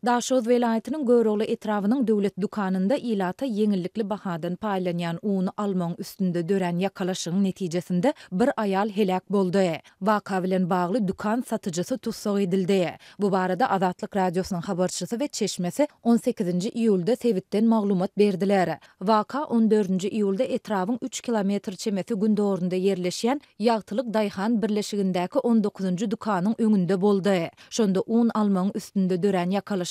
Daşoguz welaýatynyň Görogly etrabynyň döwlet dükanynda ilata ýeňillikli bahadan paýlanýan uny almagyň üstünde dörän ýakalaşygyň netijesinde bir aýal heläk boldy. Waka bilen bagly dükan satyjysy tussag edildi. Bu barada Azatlyk Radiosynyň habarçysy we çeşmesi on sekizinji iýulda sebitden maglumat berdiler. Waka on dördünji iýulda etrabyň üç kilometr çemesi gündogarynda ýerleşýän Ýagtylyk daýhan birleşigindäki on dokuzynjy dükanyň öňünde boldy. Şonda un almagyň üstünde dörän ýakalaşykda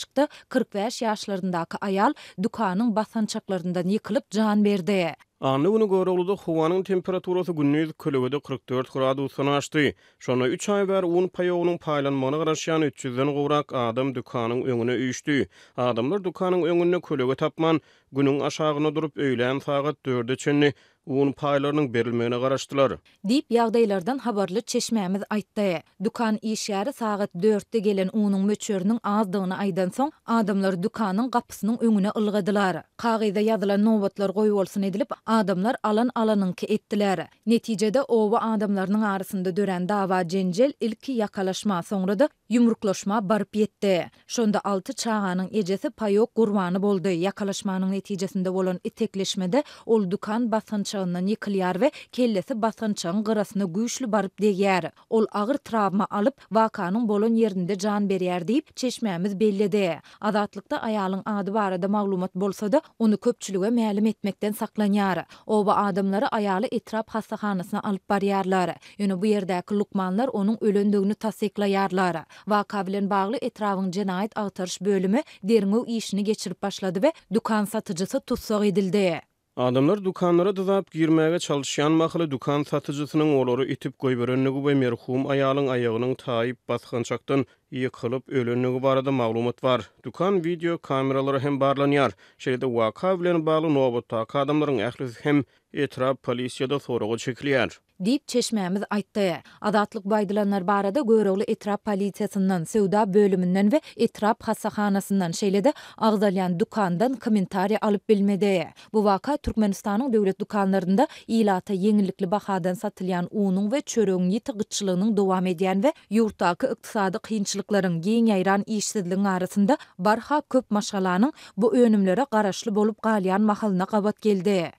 45 ýaşlaryndaky aýal dükanyň basgançaklaryndan ýykylyp jan berdi. Anna güni Görogluda howanyň temperaturasy gündiz kölegede 44 gradusdan aşdy. Şonda üç aý bäri un paýogynyň paýlanmagyna garaşýan üç ýüzden gowrak adam dükanyň öňüne üýşdi. Adamlar dükanyň öňünde kölege tapman, günüň aşagynda durup, öýlän sagat dörde çenli un paýlarynyň berilmegine garaşdylar. Diýip, ýagdaýlardan habarly çeşmämiz aýtdy. Dükan işgäri sagat dörtde gelen unuň möçberiniň azdygyny aýdansoň, adamlar dükanyň gapysynyň öňüne ylgadylar. Kagyza ýazylan nobatlar goýbolsun edilip, adamlar alan-alanyňky etdiler. Netijede, oba adamlarynyň arasynda dörän dawa-jenjel ilki ýakalaşma, soňra-da ýumruklaşma baryp ýetdi. Şonda alty çaganyň ejesi paýok gurbany boldy. Ýakalaşmanyň netijesinde bolan itekleşmede ol dükan basgançagyndan ýykylýar we kellesi basgançagyň gyrasyna güýçli baryp degýär. Ol agyr trawma alyp, wakanyň bolan ýerinde jan berýär diýip, çeşmämiz belledi. Azatlykda aýalyň ady barada maglumat bolsa-da, ony köpçülige mälim etmekden saklanýar. Oba adamlary aýaly etrap hassahanasyna alyp barýarlar. Ýöne bu ýerdäki lukmanlar onuň ölendigini tassyklaýarlar. Waka bilen bagly etrabyň jenaýat agtaryş bölümi derňew işini geçirip başlady we dükan satyjysy tussag edildi. Adamlar dükanlara dyzap girmäge çalyşýan mahaly dükan satyjysynyň olary itip goýberendigi we merhum aýalyň aýagynyň taýyp basgançakdan ýykylyp ölendigi barada maglumat bar. Dükan wideo kameralary hem barlanýar. Şeýle-de waka bilen bagly nobatdaky adamlaryň ählisi hem etrap polisiýada soraga çekilýär. Diýip, çeşmämiz aýtdy. Azatlyk bu aýdylanlar barada Görogly etrap polisiýasyndan, söwda bölüminden we etrap hassahanasyndan, şeýle-de agzalýan dükandan kommentariý alyp bilmedi. Bu waka Türkmenistanyň döwlet dükanlarynda ilata ýeňillikli bahadan satylýan unuň we çöregiň ýiti gytçylygynyň dowam edýän we ýurtdaky ykdysady kynçylyklaryň, giň ýaýran işsizligiň arasynda barha köp maşgalanyň bu önümlere garaşly bolup galýan mahalyna gabat geldi.